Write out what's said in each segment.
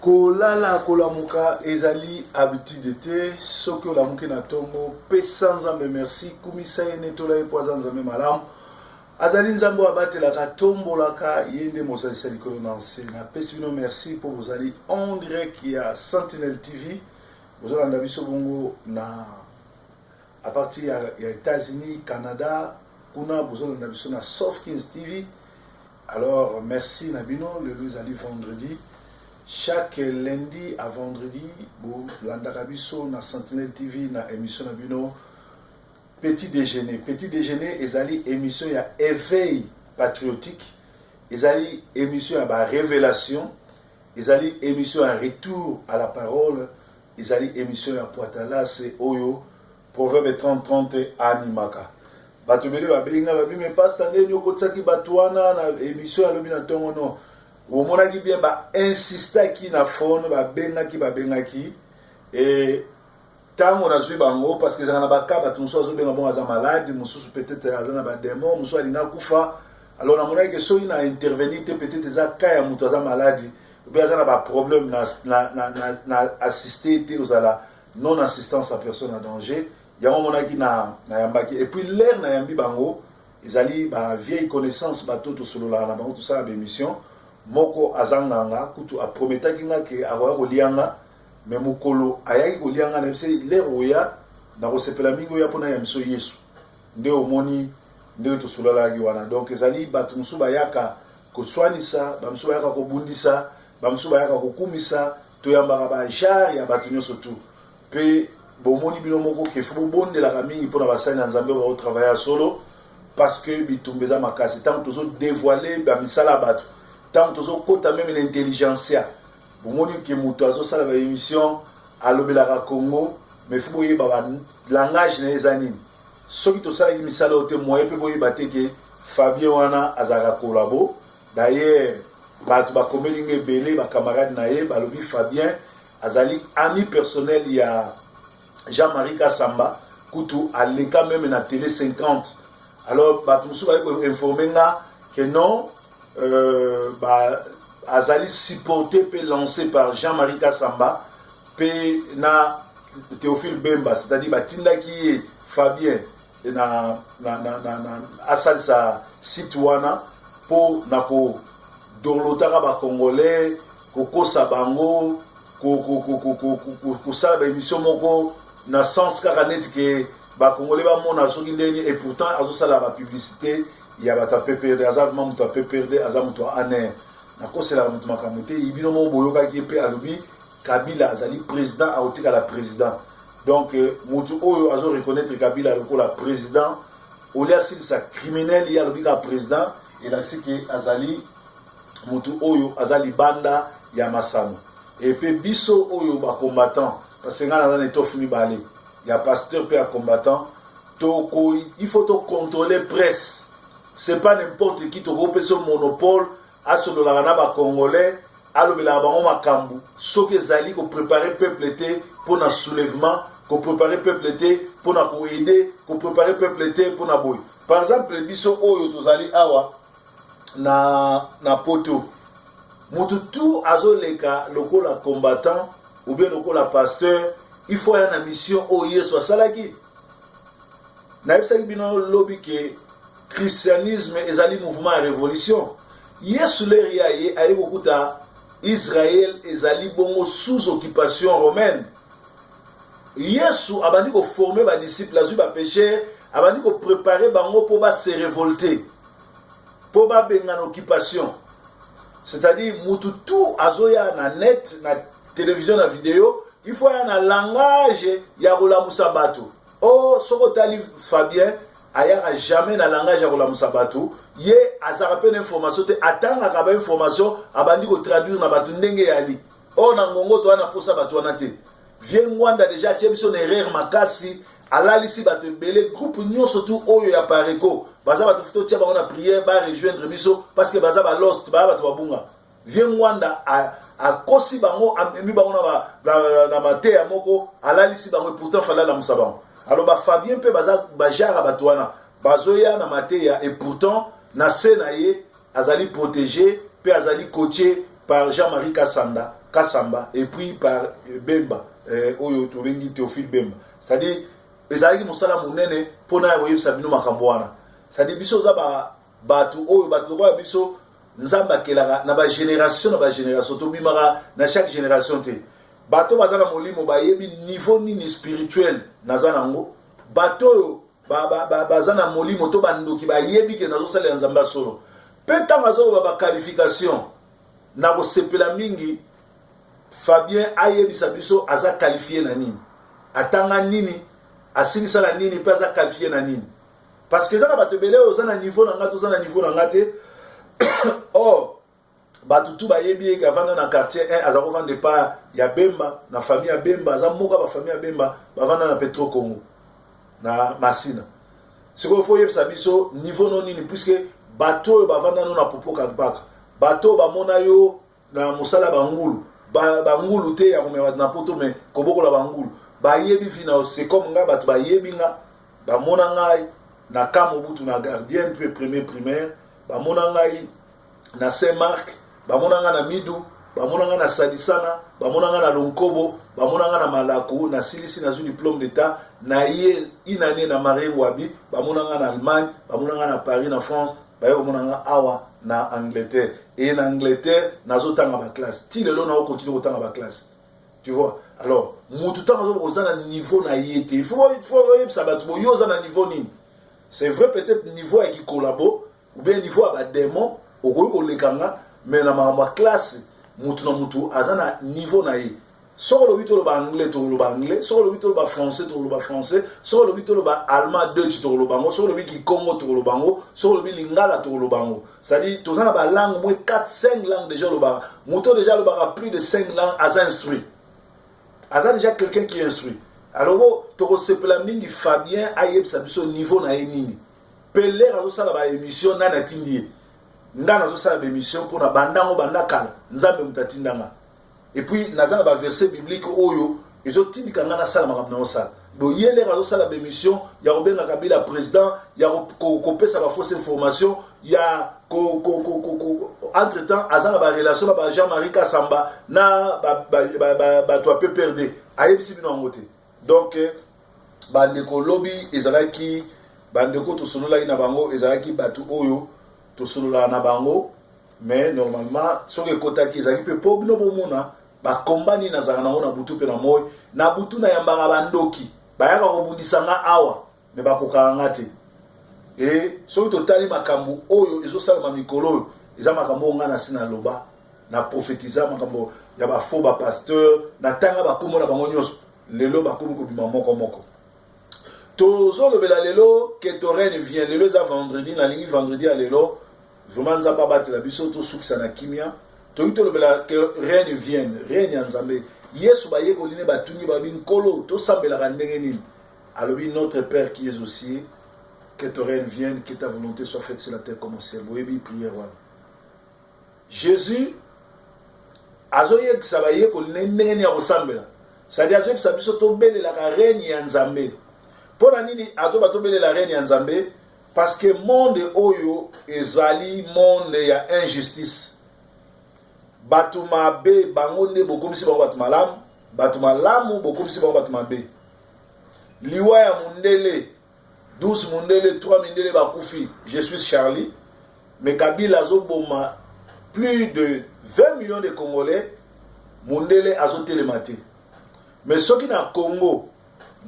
Kolala kolamuka ezali habitude te. Soki olamuki na ntongo, pesa Nzambe merci, kumisa ye, netola ye mpo aza Nzambe malamu. Azali Nzambe oyo abatelaka, atombolaka, ye nde mozalisa likolo na nse. Napesi bino merci mpo bozali en direct ya Sentinelle TV. Bozolanda biso bongo na à partir ya États-Unis, Canada, kuna bozolanda biso na Soft Kings TV. Alors merci na bino. Lelo ezali vendredi. Chaque lundi à vendredi bolandaka biso na Sentinelle TV na émission na bino Petit Déjeuner. Petit Déjeuner ezali émission ya éveil patriotique, ezali émission ya ba révélation, ezali émission ya retour à la parole, ezali émission ya Poitalase oyo Proverbe 30 30 animaka. Bato ebele babengi nga, babi: "Me pasteur, ndenge okotisaki bato wana na émission alobi na ntongo?" Non, omonaki bien, bainsistaki na phone, babengaki, babengaki. E ntango nazwi bango, parce que ezalaka na baka, bato mosusu azobenga bongo aza malade, mosusu peut-être aza na badémon, mosusu alingi akufa. Alors namonaki ke soki na intervenir te, peut-être eza ka ya moto aza maladi obe aza na baproblème na assiste te, ozala non assistance à personne en danger. Yango omonaki na nayambaki. Et puis l'heure nayambi bango, ezali ba vieille connaissance, bato tosololaka na bango, tosala baémission. Moko aza nganga, kutu aprometaki nga ke akoya kolia nga, me mokolo ayaki kolia nga, nayebisi: "L'heure oya, nakosepela mingi oya mpona ya biso Yesu." Nde omoni ndenge tosolalaki wana. Donc ezali bato mosusu bayaka koswanisa, bamosusu bayaka kobundisa, bamosusu bayaka kokumisa. Toyambaka bagenre ya bato nyonso tu. Mpe bomoni bino moko ke faut bobondelaka mingi mpona basali na Nzambe oyo baotravaille ya solo, parce que bitumba eza makasi. Ntango tozodévoile bamisala ya bato, ntango tozokɔta même na intelligentsia, bomoni ke moto azosala baémission, alobelaka Congo, mais faut boyeba balangage na ye eza nini. Soki tosalaki misala oyo te, moye mpe boyeba te ke Fabien wana azalaka collabo. D'ailleurs bato bakomeli nga ebele, bacamarade na ye balobi Fabien azali ami personnel ya Jean-Marie Kasamba, kutu aleka même na Télé 50. Alors bato mosusu baye koinforme nga ke non, ba, azali supporté mpe lancé par Jean-Marie Kasamba mpe na Théophile Bemba, c'est-à-dire batindaki ye Fabien na asalisa site wana mpo na kodorlotaka bacongolais, kokosa bango, kosala baémission moko na sens kaka neti ke bacongolais bamona soki ndenge. Et pourtant azosala bapublicité ya bato ya PPRD. Aza vraiment moto ya PPRD, aza moto ya ANR. Nakoselaka moto makambo te. Bino moko boyokaki ye mpe alobi Kabila azali président, akotikala président. Donc motu oyo azo reconnaître Kabila lokola président, olia asilisa criminel, ye alobi kaka président, elakisi ke azali motu oyo aza libanda ya masano. Epe biso oyo bacombattant, parce que ngai naza na étoffe mibale, ya pasteur mpe ya combattant, toko il faut tocontrôler presse. C'est pas n'importe qui tokopesa monopole asololaka na bacongolais, alobelaka bango makambo. Soki ezali kopréparer peuple te mpona soulèvement, kopréparer peuple te mpona koaider, kopréparer peuple te mpona boye. Par exemple biso oyo tozali awa na poto, motu tu azoleka lokola combattant ou bien lokola pasteur, il faut aya na mission oyo Yesu asalaki. Nayebisaki bino lobi ke christianisme ezali mouvement ya révolution. Yesu, l'heure ya ye, aye kokuta Israel ezali bongo sous occupation romaine. Yesu abandi koforme badisciple, azwi bapêcheur, abandi koprépare bango mpo base révolte, mpo babengana occupation. C'est-à-dire mutu tu azoya na net, na télévision, na video, il faut aya na langage ya kolamusa bato. O soki otali Fabien, ayaka jamais na langage ya kolamusa bato. Ye azalaka mpe na information te, atangaka bainformation, abandi kotraduire na bato ndenge eyali. Oyo na ngongo toza na posa bato wana te. Vie Ngwanda déjà atie biso na erreur makasi, alalisi bato ebele. Groupe nyonso tu oyo ya Pareco baza bato, faut totia bango na prière, barejoindre biso, parce que baza balost, baya bato babunga. Vie Ngwanda akosi bango, amemi bango na mateya moko, alalisi bango. Pourtant fallait alamusa bango. Alors bafabien mpe baza bajara, bato wana bazoya na mateya, et pourtant na se na ye azali protégé mpe azali coaché par Jean-Marie Kasanda. Kasamba et puis par Bemba, oyo tobengi Théophile Bemba. C'est-à-dire ezalaki mosala monene mpona ya koyebisa bino makambo wana. C'est-à-dire biso oza bato oyo, bato lokola biso, Nzambe akelaka na bagénération na bagénération, tobimaka na chaque génération te. Bato baza na molimo bayebi niveau nini spirituel naza nango. Bato oyo baza na molimo to bandoki bayebi ke nazosalela Nzambe ya solo. Mpe ntango azoloba baqualification, na kosepela mingi Fabien ayebisa biso aza qualifié na nini, atanga nini, asilisa na nini, mpe aza qualifié na nini, parce que eza na bato ebele oyo oza na niveau na nga, toza na niveau na nga te. Or bato tu bayebi ye, avanda na quartier 1, aza kovanda epa ya Bemba, na famille ya Bemba, aza moko ya bafamille ya Bemba, bavanda na Petro Congo na Masina. Sikoyo faut oyebisa biso niveau no nini, puisque bato oyo bavanda no na Popo Kakbaka, bato oyo bamona yo na mosala bangulu, bangulu te ya komema bato na Poto, me kobokola bangulu, bayebi vi na yo. C'est comme nga, bato bayebi nga, bamona ngai na ka Mobutu na gardienne mpe premier primaire, bamona ngai na Saint Marc, bamona ngai na Midu, bamona ngai na Sadisana, bamona ngai na Lonkobo, bamona ngai na Malako. Nasilisi, nazwi diplôme d'état na ye inane na Marie Ngwabi. Bamona ngai na Allemagne, bamona ngai na Paris, na France, baye komona ngai awa na Angleterre. E na Angleterre nazotanga baclasse ti lelo, naokontinue kotanga baclasse, tu vois. Alors mutu ntango azoba oza na niveau na ye te, il faut oyebisa bato boyo oza na niveau nini. C'est vrai, peut-être niveau ya kikolabo ou bien niveau ya badémon okoki koleka nga, mais na makambo ya classe, mutu na mutu aza na niveau na ye. Soki olobi toloba anglais, tokoloba anglais. Soki olobi toloba français, tokoloba français. Soki olobi toloba allemand, deutsch, tokoloba yango. Soki olobi kikongo, tokoloba yango. Soki olobi lingala, tokoloba yango. C'est-à-dire toza na balangue moins 4 5 langues déjà. Olobaka, moto déjà alobaka plus de 5 langues aza instruit, aza déjà quelqu'un qui est instruit. Alors tokosepela mingi Fabien ayebisa biso niveau na ye nini. Mpe lere azosala baémission, nani atindi ye? Nga nazosala baémission mpona bandango banda kala, Nzambe moto atindanga. Et puis naza na baverset biblique oyo ezotindika nga nasala makambo na osala. Bo ye lere azosala baémission ya kobenga Kabila président, ya kopesa bafausse information, ya entre temps aza na barelation na ba Jean Marie Kasamba na bato ya PPRD, ayebisi bino yango te. Donc bandeko, lobi ezalaki bandeko tosololaki na bango, ezalaki bato oyo tosololaka na bango. Mais normalement soki ekotaki, ezalaki mpe mpo bino bomona bakomba nini nazalaka nango na butu mpe na moi. Na butu nayambaka bandoki, bayaka kobundisa nga awa, me bakokaka nga te. E soki totali makambo oyo ezosalema mikolo oyo, eza makambo oyo nga na si naloba, na prophétisa makambo ya bafaux bapasteur, natanga bakombo na bango nyonso. Lelo bakomi kobima moko moko. Tozolobela lelo que ton règne vienne. Lelo eza vendredi, nalingi vendredi ya lelo vraiment Nzambe abatela biso, tosukisa na kimia. Toyi tolobela que règne vienne, règne ya Nzambe. Yesu, bayekoli ne batuni, babi: "Nkolo, tosambelaka ndenge nini?" Alobi: "Notre Père qui es aux cieux, que ton règne vienne, que ta volonté soit faite sur la terre comme au ciel." Boyebi prière wana. Jésus azoyebisa bayekoli ne ndenge nini ya kosambela, c'est-à-dire azoyebisa biso tobelelaka règne ya Nzambe. Mpo na nini azoba tobelela règne ya Nzambe? Parce que monde oyo ezali monde ya injustice. Bato mabe, bango nde bokomisi bango bato malamu, bato malamu bokomisi bango bato mabe. Liwa ya mundele, 12 mundele, 3 mindele bakufi, je suis Charlie, mais Kabila azoboma plus de 20 millions de Congolais, mundele azotelema te. Mais soki na Congo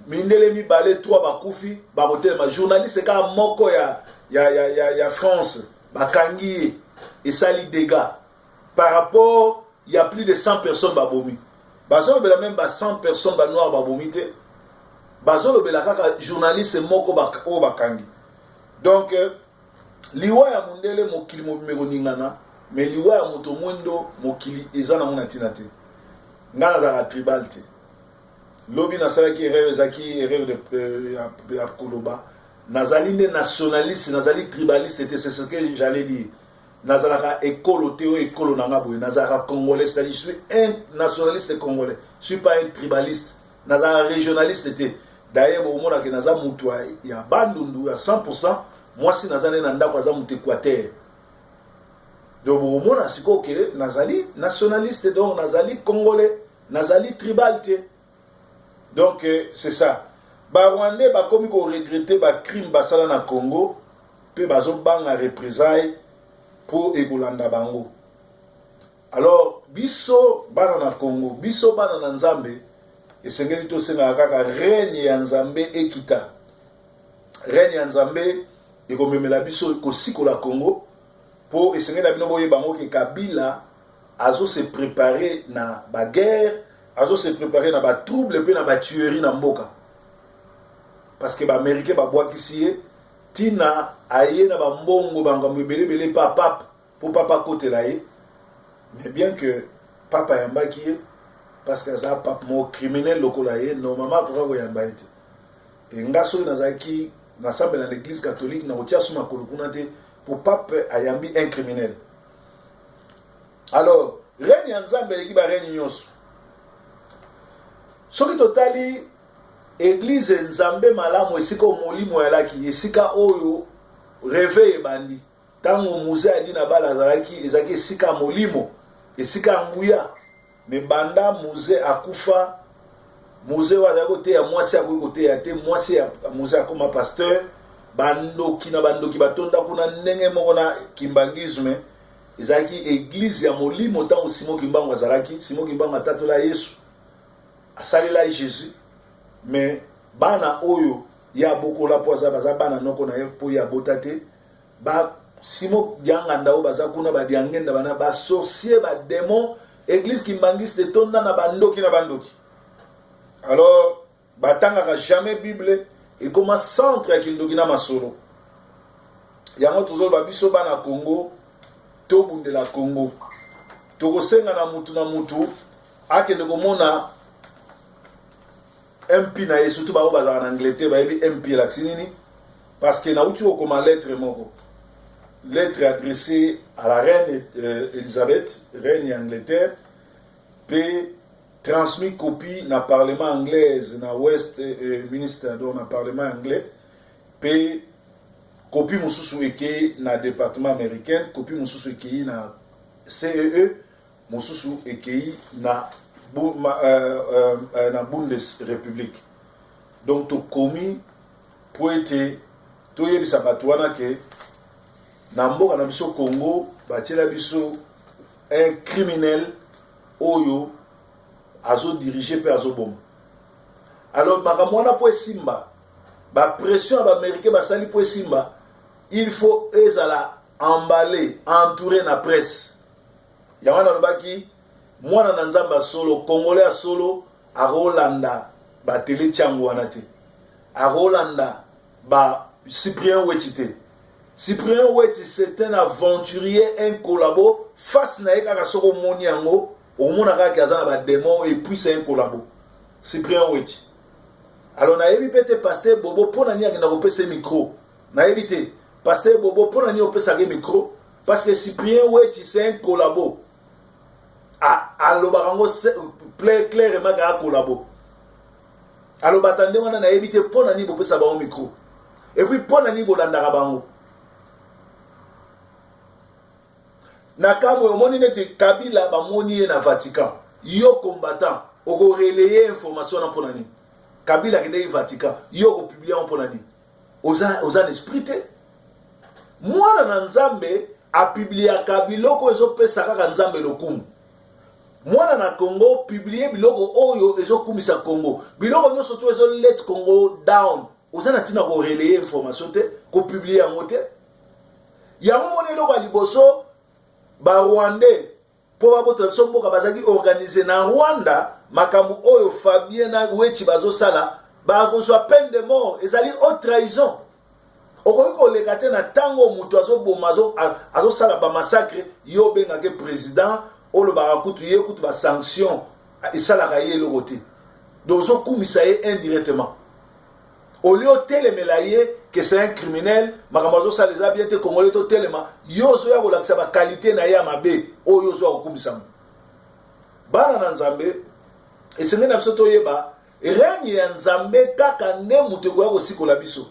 mindele mibale, 3 bakufi, bakotelema. Journaliste kaka moko ya France bakangi ye, esali dégâts par rapport ya plus de 100 personnes babomi. Bazolobela même ba 100 personnes banoir babomi te, bazolobela kaka journaliste moko oyo bakangi. Donc liwa ya mundele, mokili mobima ekoningana, mais liwa ya moto mwindo, mokili eza nango na ntina te. Ngai nazalaka tribal te. Lobi nasalaki erreur, ezalaki erreur ya koloba nazali nde nationaliste, nazali tribaliste te. C'est ce que j'allais dire. Nazalaka ekolo te, oyo ekolo na nga boye, nazalaka congolais, c'est-à-dire je suis un nationaliste congolais, je suis pas un tribaliste. Nazalaka régionaliste te. D'ailleurs bomonake naza moto ya Bandundu ya 100. Mwasi naza nde na ndako aza moto Équateur. Donc bokomona sikoyo ke nazali nationaliste, donc nazali congolais, nazali tribal te. Donc c'est ça. Barwandais bakomi koregretter bacrime basala na Congo mpe bazobanga représailles mpo ekolanda bango. Alors biso bana na Congo, biso bana na Nzambe, esengeli tosengaka kaka règne ya Nzambe ekita. Règne ya Nzambe ekomemela biso kosikola Congo, mpo esengeli na bino boyeba yango ke Kabila azose préparer na baguerre, azose préparer na batrouble mpe na batuerie na mboka, parce que baaméricain babwakisi ye ntina aye na bambongo, bangambo ebelebele mpa pape, mpo papa akotela ye. Mais bien que pape ayambaki ye, parce que aza pape moko criminel lokola ye, normalement akoka koyamba ye te. E nga soki nazalaki nasambela na l'église catholique, nakotia so makolo kuna te, po pape ayambi un criminel. Alors règne ya Nzambe eleki barègne nyonso. Soki totali église Nzambe malamu, esika oyo molimo eyalaki, esika oyo réveil ebandi, ntango Mzee adi na bala azalaki, ezalaki esika ya molimo, esika ya nguya. Me banda Mzee akufa, Mzee oyo azalaki koteya, mwasi akoki koteya te. Mwasi ya Mzee akóma pasteur. Bandoki na bandoki batonda kuna, ndenge moko na kimbanguisme. Ezalaki église ya molimo ntango Simon Kimbangu azalaki. Simon Kimbangu atatola Yesu, asalela Jésus. Mais bana oyo ye abokola, mpo aza baza bana noko na ye, mpo ye abota te, ba Simon Dianganda oyo baza kuna, badiangenda bana basorcier, badémon. Église kimbanguiste etonda na bandoki na bandoki. Alors batangaka jamais Bible, ekoma centre ya kindoki na masolo. Yango tozoloba, biso bana Congo, tobundela Congo. Tokosenga na mutu na mutu akende komona MP na ye, surtout bango bazalaka na Angleterre, bayebi MP elakisi nini. Parce que nauti kokoma lettre moko, lettre adressée à la reine Elizabeth, reine ya Angleterre, mpe transmis copie na parlement anglaise, na West minister, donc na parlement anglais, mpe copie mosusu ekei na département américaine, copie mosusu ekei na CEE, mosusu ekei na Bundesrepublik. Donc tokomi mpo ete toyebisa bato wana ke na mboka na biso Congo batiela biso un criminel oyo azodirige mpe azoboma. Alors makambo wana, mpo esimba, bapression ya baaméricain basali mpo esimba, il faut ezala emballé, entouré na presse. Yango nalobaki, mwana na Nzambe ya solo, congolais ya solo, akolanda batele ntiango wana te, akolanda ba Cyprien Weti te. Cyprien Weti, c'est un aventurier, un collabo. Face na ye kaka, soki omoni yango, okomona kaka aza na badémon, et puis c'est un collabo, Cyprien Weti. Alors nayebi mpe te, pasteur Bobo, mpo na nini akenda kopesa ye micro? Nayebi te, pasteur Bobo, mpo na nini opesaka ye micro? Parce que Cyprien Weti, c'est un collabo. Alobaka yango clairement kaka, collabo. Alobata nde wana. Nayebi te mpo na nini bopesa bango micro, et puis mpo na nini bolandaka bango. Na kamwe omoni neti Kabila bamoni ye na Vatican. Yo combattant, okorelayer information wana mpo na nini? Kabila akendeki Vatican, yo okopublier yango mpo na nini? Oza na esprit te. Mwana na Nzambe apubliaka biloko ezopesa kaka Nzambe lokumu. Mwana na Congo, publie biloko oyo ezokumisa Congo. Biloko nyonso to ezolet Congo down, oza na ntina korelayer information te, kopublier yango te. Yango moni eloko ya liboso, barwandais mpo babotola biso mboka, bazalaki organisé na Rwanda. Makambo oyo Fabien na Weti bazosala, bakozwa peine de mort, ezali haute trahison. Okoki koleka te na ntango moto azoboma, azosala bamassacre, yo obengaki président, olobaka kutu ye kutu basanction esalaka ye eloko te. Donc ozokumisa ye indirectement olie otelemela ye ke c'est un criminel, makambo azosala eza bien te, congolais totelema. Yo ozoya kolakisa baqualité na ye ya mabe oyo ozoya kokumisa ngo. Bana na Nzambe, esengeli na biso toyeba règne ya Nzambe kaka nde moto ekoya kosikola biso.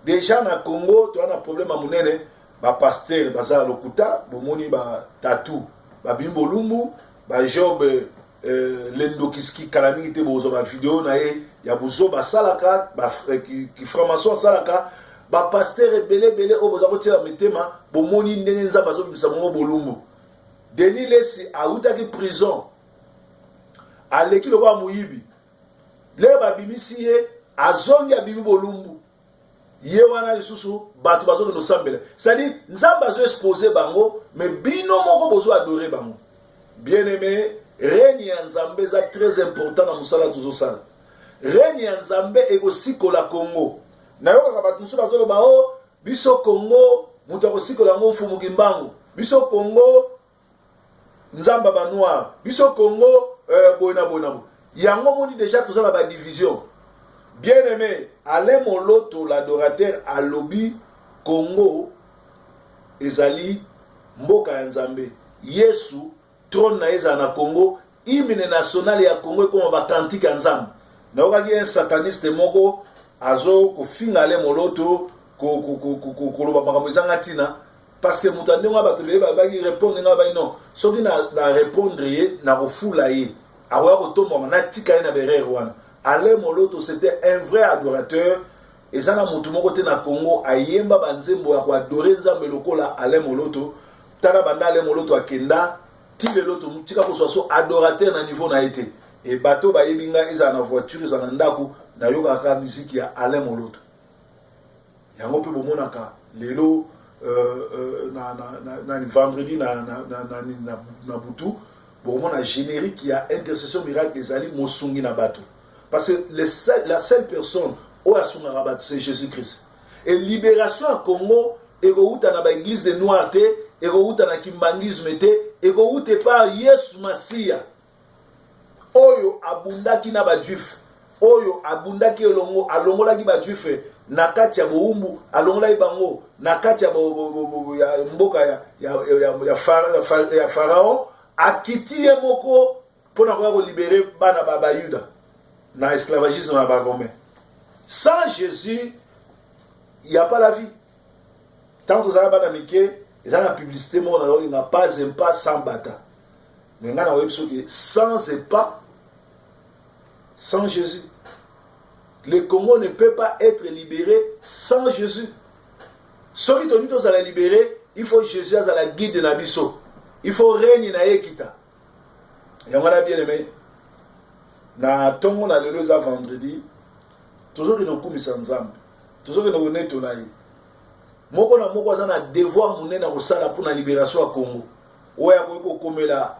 Déjà na Congo toza na problème ya monene. Ba pasteurs baza ya lokuta, bomoni ba tatu babimi bolumbu, ba Job Lendokiski kala mingi te bokozwa ba video na ye ya buzoba asalaka, ba ki franc-maçon asalaka, ba pasteurs ebele ebele oyo boza kotiela mitema, bomoni ndenge Nzambe azobimisa bango bolumbu. Denis Lessi awutaki prison, aleki lokola moyibi, lelo babimisi ye, azongi abimi bolumbu. Ye wana lisusu bato bazokende kosambela, c'est-à-dire Nzambe azo expose bango, mais bino moko bozo adore bango. Bien aimé, règne ya Nzambe eza très important na mosala tozosala. Règne ya Nzambe ekosikola Congo. Nayokaka bato mosusu bazoloba: o biso Congo, moto akosikola yango Mfumu Kimbangu, biso Congo Nzambe banoir, biso Congo boye na boye na boye. Yango moni déjà toza na badivision. Bien aimé, Alain Moloto l'adorateur alobi Congo ezali mboka ya Nzambe, Yesu trône na ye ezala na Congo, hymne national ya Congo ekoma bacantique ya Nzambe. Nayokaki un sataniste moko azo kofinga Alain Moloto, koloba makambo ezanga ntina, parce que moto andenge bato beye babaki répondre nga bai non. Soki na répondre ye, na kofula ye, akoya kotombwama, natika ye na berere wana. Alain Moloto, c'était un vrai adorateur. Eza na motu moko te na Congo ayemba banzembo ya koadorer Nzambe lokola Alain Moloto. Tala, banda Alain Moloto akenda ti lelo, tika kozwa so adorateur na niveau na ye te. E bato bayebi nga, ezala na voiture, ezala na ndako, nayokaka miziki ya Alain Moloto. Yango mpe bomonaka lelo na vendredi na butu, bokomona générique ya Intercession Miracle ezali mosungi na bato, parce que la seule personne oyo asungaka bato, c'est Jésus Christ. Et libération ya Congo ekowuta na baéglise de noir te, ekowuta na kimbanguisme te, ekowuta epa Yesu Masiya oyo abundaki na bajuif, oyo abundaki elongo, alongolaki bajuif na kati ya bowumbu, alongolaki bango na kati ya mboka ya Pharaon, akiti ye moko mpona koya kolibérer bana ba bayuda na esclavagisme ya baromain. Sans Jésus, y a pas la vie. Tant tozala bana mike, eza na publicité moko nazolinga: pas un pas sans bata. Mais ngai nakoyebi soki sans un pas, sans Jésus, le Congo ne peut pas être libéré. Sans Jésus, soki tolingi tozala libéré, il faut Jésus azala guide na biso, il faut règne na ye ekita. Yango wana, bien aimé, na ntongo na lelo, eza vendredi, tozokende kokumisa Nzambe, tozokende konetola ye. Moko na moko aza na devoir monene ya kosala mpona libération ya Congo. Oyo akoki kokomela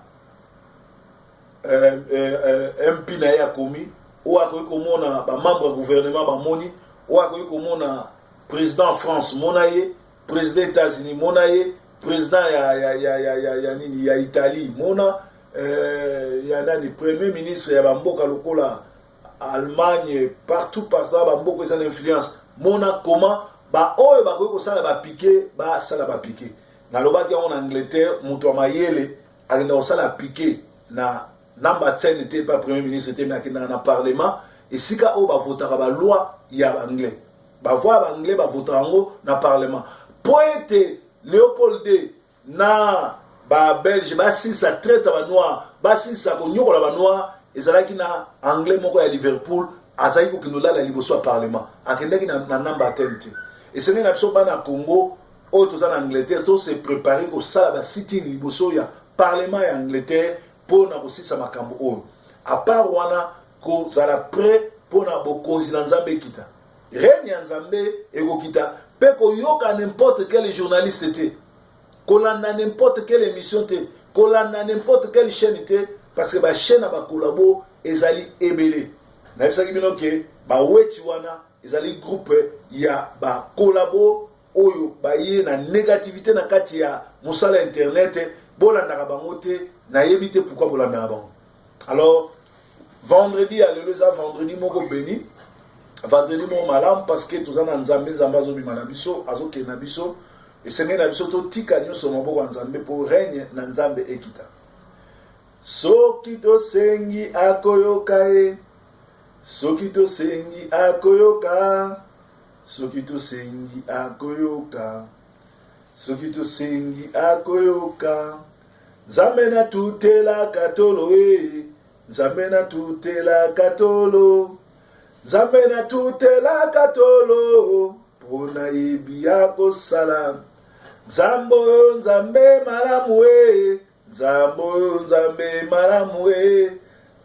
MP na ye, akomi. Oyo akoki komona bamembre ya gouvernement, bamoni. Oyo akoki komona président France, mona ye. Président États-Unis, mona ye. Président ya nini, ya Italie, mona ya nani, premier ministre ya bamboka lokola Allemagne, partout partout bamboka eza na influence, mona. Comment baoyo bakoki kosala bapiquet, basala bapiquet. Nalobaki yango na Angleterre, moto ya mayele akenda kosala piquet na Number 10 te, pa premier ministre te, mais akendaka na parlement, esika oyo bavotaka baloi ya baanglais. Bavoi ya baanglais, bavotaka yango na parlement, mpo ete Léopold II na babelge basilisa traite ya banoir, basilisa konyokola banoir. Ezalaki na Anglais moko ya Liverpool, azalaki kokende olala liboso ya parlement, akendaki na Number 10 te. Esengeli na biso bana Congo oyo toza na Angleterre tose préparer kosala basit-in liboso ya parlement ya Angleterre mpo na kosilisa makambo oyo. À part wana, kozala prêt mpo na bokonzi na Nzambe ekita, règne ya Nzambe ekokita. Mpe koyoka n'importe quel journaliste te, kolanda n'importe quelle émission te, kolanda n'importe quelle chaîne te, parce que bachaîne ya bakolabo ezali ebele. Nayebisaki bino ke baweti wana ezali groupe ya bakolabo oyo baye na négativité na kati ya mosala internet. Bolandaka bango te, nayebi te pourquoi bolandaka bango. Alors vendredi ya lelo eza vendredi moko béni, vendredi moko malamu, parce que toza na Nzambe. Nzambe azobima na biso, azokende na biso. Esengeli na biso totika nyonso maboko ya Nzambe mpo règne na Nzambe ekita. Soki tosengi, akoyoka ye. Soki tosengi, akoyoka. Soki tosengi, akoyoka. Soki tosengi akoyoka. Nzambe natutelaka tolo e. Nzambe natutelaka tolo. Nzambe natutelaka tolo. Mpo nayebi akosala. Nzambe oyo Nzambe malamu e. Nzambe oyo Nzambe malamu e.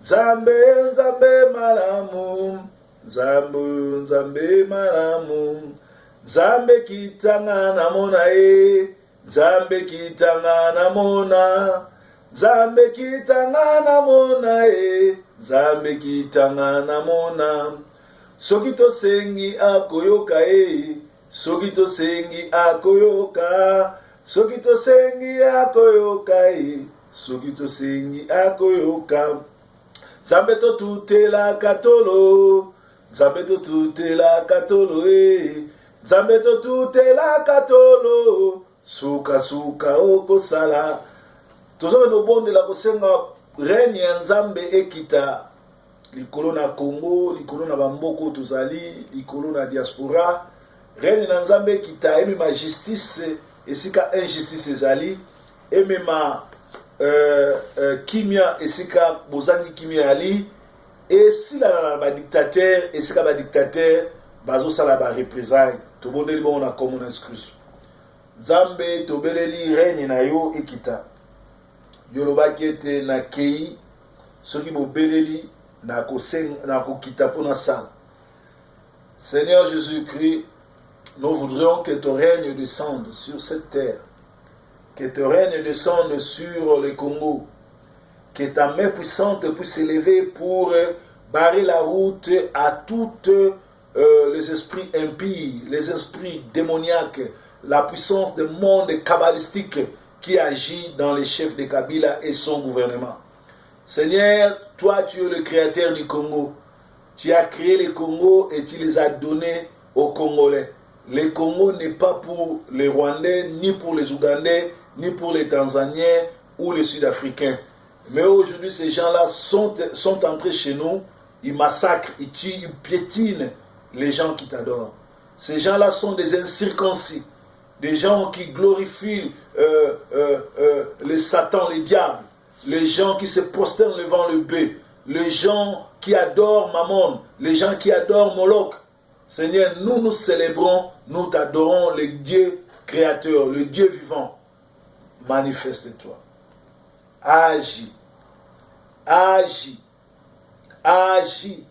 Nzambe Nzambe malamu. Nzambe oyo Nzambe malamu. Nzambe kitanga namona ye. Nzambe kitanga namona. Nzambe kitanga namona ye. Nzambe kitanga namona. Soki tosengi akoyoka ye. Soki tosengi akoyoka. Soki tosengi akoyoka ye. Soki tosengi akoyoka. Nzambe totutelaka tolo. Nzambe totutelaka tolo e. Nzambe totutelaka tolo. Suka suka okosala. Tozokende kobondela kosenga règne ya Nzambe ekita likolo na Congo, likolo na bamboka oyo tozali, likolo na diaspora. Règne na Nzambe ekita, emema justice esika injustice ezali, emema kimia esika bozangi kimia yali, esilana na ba dictateur esika ba dictateur bazosala ba représailles. Tobondeli bongo na kombo na Yesu Kristo. Nzambe, tobeleli règne na yo ekita. Yo olobaki ete nakei, soki bobeleli nakokita mpo nasala. Seigneur Jésus-Christ, nous voudrions que ton règne descende sur cette terre, que ton règne descende sur le Congo, que ta main puissante puisse s'élever pour barrer la route à toutes les esprits impies, les esprits démoniaques, la puissance du monde kabbalistique qui agit dans les chefs de Kabila et son gouvernement. Seigneur, toi tu es le créateur du Congo. Tu as créé le Congo et tu les as donnés aux Congolais. Le Congo n'est pas pour les Rwandais, ni pour les Ougandais, ni pour les Tanzaniens ou les Sud-Africains. Mais aujourd'hui, ces gens-là sont entrés chez nous, ils massacrent, ils tuent, ils piétinent les gens qui t'adorent. Ces gens-là sont des incirconcis, des gens qui glorifient les satans, les diables, les gens qui se prosternent devant le bœuf, les gens qui adorent Mammon, les gens qui adorent Moloch. Seigneur, nous nous célébrons, nous t'adorons, le Dieu créateur, le Dieu vivant. Manifeste-toi. Agis. Agis. Agis.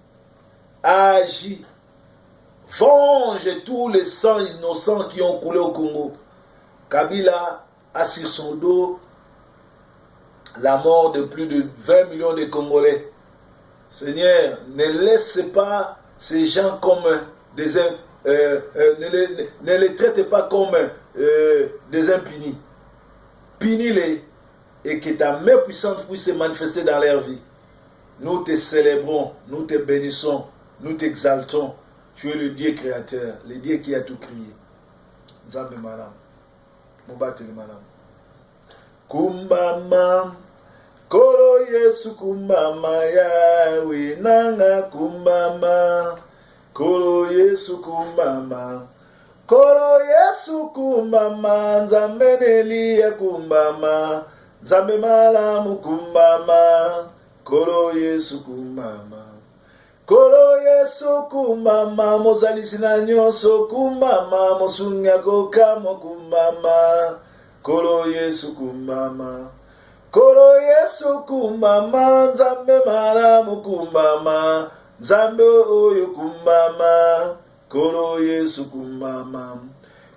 Agis. Venge tous les sangs innocents qui ont coulé au Congo. Kabila a sur son dos la mort de plus de 20 millions de Congolais. Seigneur, ne laisse pas ces gens comme des ne les traite pas comme des impunis. Punis-les et que ta main puissante puisse se manifester dans leur vie. Nous te célébrons, nous te bénissons, nous t'exaltons. Tu es le Dieu créateur, le Dieu qui a tout créé. Nzambe malamu, mobateli malamu. Kumbama, Kolo Yesu kumbama, Yawe nanga kumbama, Kolo Yesu kumbama, Kolo Yesu kumbama, Nzambe n'Eliya kumbama, Nzambe malamu kumbama, Kolo Yesu kumbama. Kolo Yesu kumbama, mozalisi na nyonso kumbama, mosungi akokamwa kumbama, Kolo Yesu kumbama. Kolo Yesu kumbama, Nzambe malamu kumbama, Nzambe oyo kumbama, Kolo Yesu kumbama.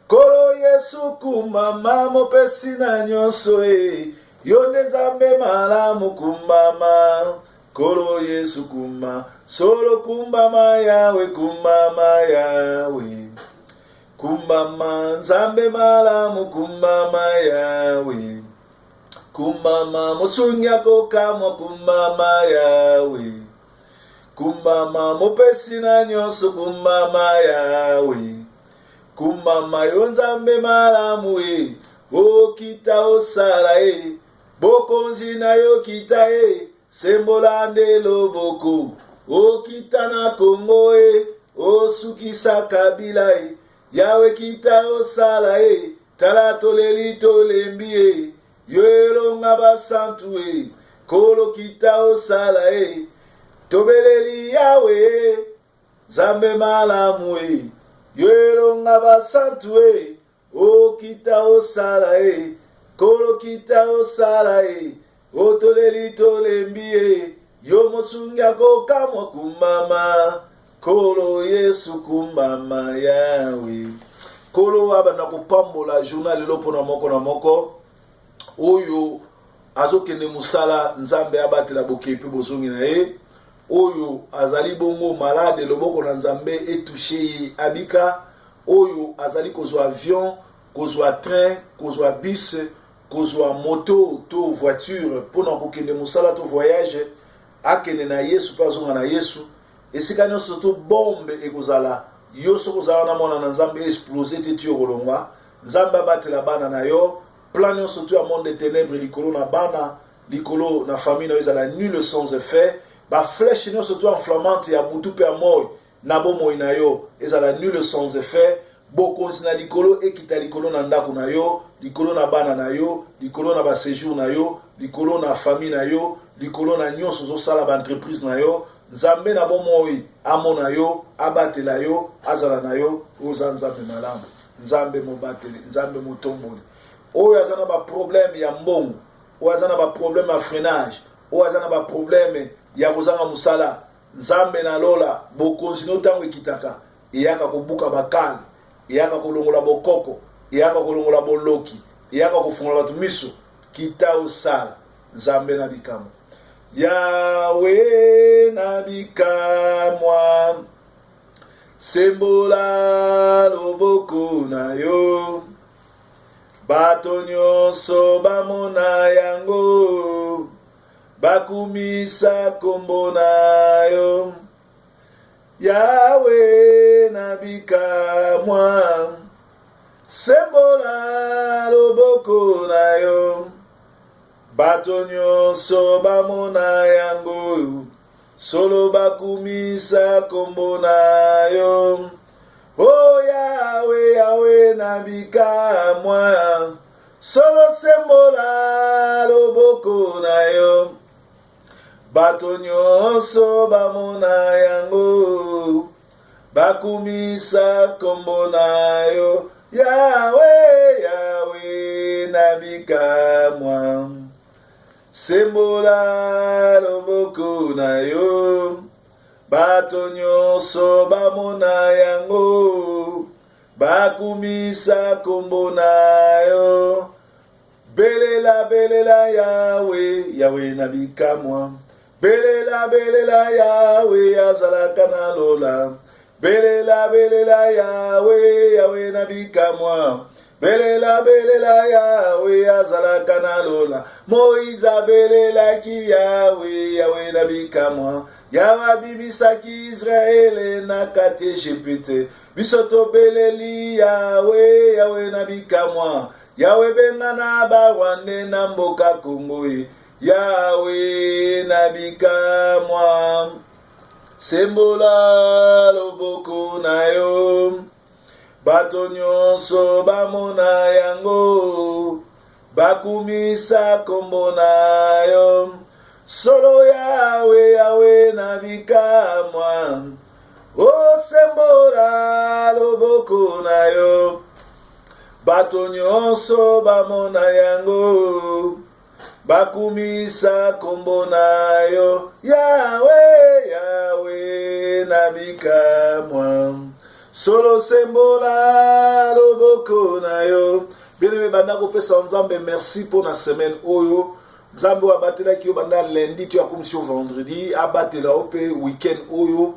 Kolo Yesu kumbama, mopesi na nyonso e, yo nde Nzambe malamu kumbama, Kolo Yesu kumba, solo kumbama Yawe, kumbama Yawe. Kumbama Nzambe malamu, kumbama Yawe. Kumbama mosungi akokamwa, kumbama Yawe. Kumbama mopesi na nyonso, kumbama Yawe. Kumbama yo Nzambe malamu e, okita osala e, bokonzi na yo kita e, sembola nde loboko, okita na Kongo e, osukisa Kabila e, Yawe kita osala e, Tala toleli tolembi e, yo elonga basantu e, Nkolo kita osala e, tobeleli Yawe e, Nzambe malamu e, yo elonga basantu e, okita osala e, Nkolo kita osala e, otoleli tolembi e, yo mosungi akokamwa kumbama, Nkolo Yesu kumbama Yawe. Nkolo abanda kopambola journal lelo mpona moko na moko oyo azokende mosala, Nzambe abatela bokei mpe bozongi na ye. Oyo azali bongo malade, loboko na Nzambe etouche ye abika. Oyo azali kozwa avion, kozwa train, kozwa bus, kozwa moto to voiture mpona kokende mosala to voyage, akende na Yesu mpe azonga na Yesu. Esika nyonso to bombe ekozala, yo soki ozala wana mwana na Nzambe, explose te ti okolongwa. Nzambe abatela bana na yo. Plan nyonso to ya monde de ténèbres likolo na bana, likolo na famille na yo ezala nul, sans effet. Baflèche nyonso to enflammante ya butu mpe ya moi na bomoi na yo ezala nul, sans effet. Bokonzi na likolo ekita likolo na ndako na yo, likolo na bana na yo, likolo na baséjour na yo, likolo na famille na yo, likolo na nyonso ozosala, baentreprise na yo. Nzambe na bomoi amona yo, abatela yo, azala na yo. Oza Nzambe malamu, Nzambe mobateli, Nzambe motomboli. Oyo aza na baproblème ya mbongo, oyo aza na baproblème ya freinage, oyo aza na baproblème ya kozanga mosala, Nzambe na lola, bokonzi no ntango ekitaka, eyaka kobuka bakale, eyaka kolongola bokoko, eyaka kolongola boloki, eyaka kofungola bato miso. Kita osala, Nzambe na bikamwa, Yawe na bikamwa, sembola loboko na yo, bato nyonso bamona yango, bakumisa kombo na yo. Yawe na bikamwa, sembola loboko na yo, bato nyonso bamona yango, solo bakumisa kombo na yo. O Yawe, Yawe na bikamwa, solo sembola loboko na yo, bato nyonso bamona yango, bakumisa kombo na yo. Yawe, Yawe na bikamwa, sembola loboko na yo, bato nyonso bamona yango, bakumisa kombo na yo. Belela, belela Yawe, Yawe na bikamwa, belela, belela Yawe, azalaka na lola. Belela, belela Yawe, Yawe na bikamwa, belela, belela Yawe, azalaka na lola. Moïse abelelaki Yawe, Yawe na bikamwa, Yawe abimisaki Israele na kati Ejipite. Biso tobeleli Yawe, Yawe na bikamwa, Yawe bengana barwande na mboka Kongo e. Yawe na bikamwa, sembola loboko na yo, bato nyonso bamona yango, bakumisa kombo na yo. Solo Yawe, Yawe na bikamwa, osembola loboko na yo, bato nyonso bamona yango, bakumisa kombo na yo. Yawe, Yawe na bikamwa, solo sembola loboko na yo. Bien-aimé, banda kopesa Nzambe merci mpo na semaine oyo. Nzambe oyo abatelaki yo banda lundi to akomisi yo vendredi, abatela yo mpe weekend oyo,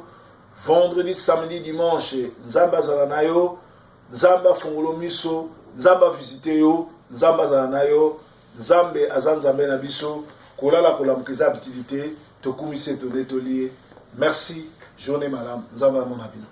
vendredi, samedi, dimanche. Nzambe azala na yo, Nzambe afungolo miso, Nzambe avisite yo, Nzambe azala na yo. Nzambe aza Nzambe na biso. Kolala kolamuka eza habitude te. Tokumisi, etonde tolie. Merci, journée malamu, Nzambe amona bino.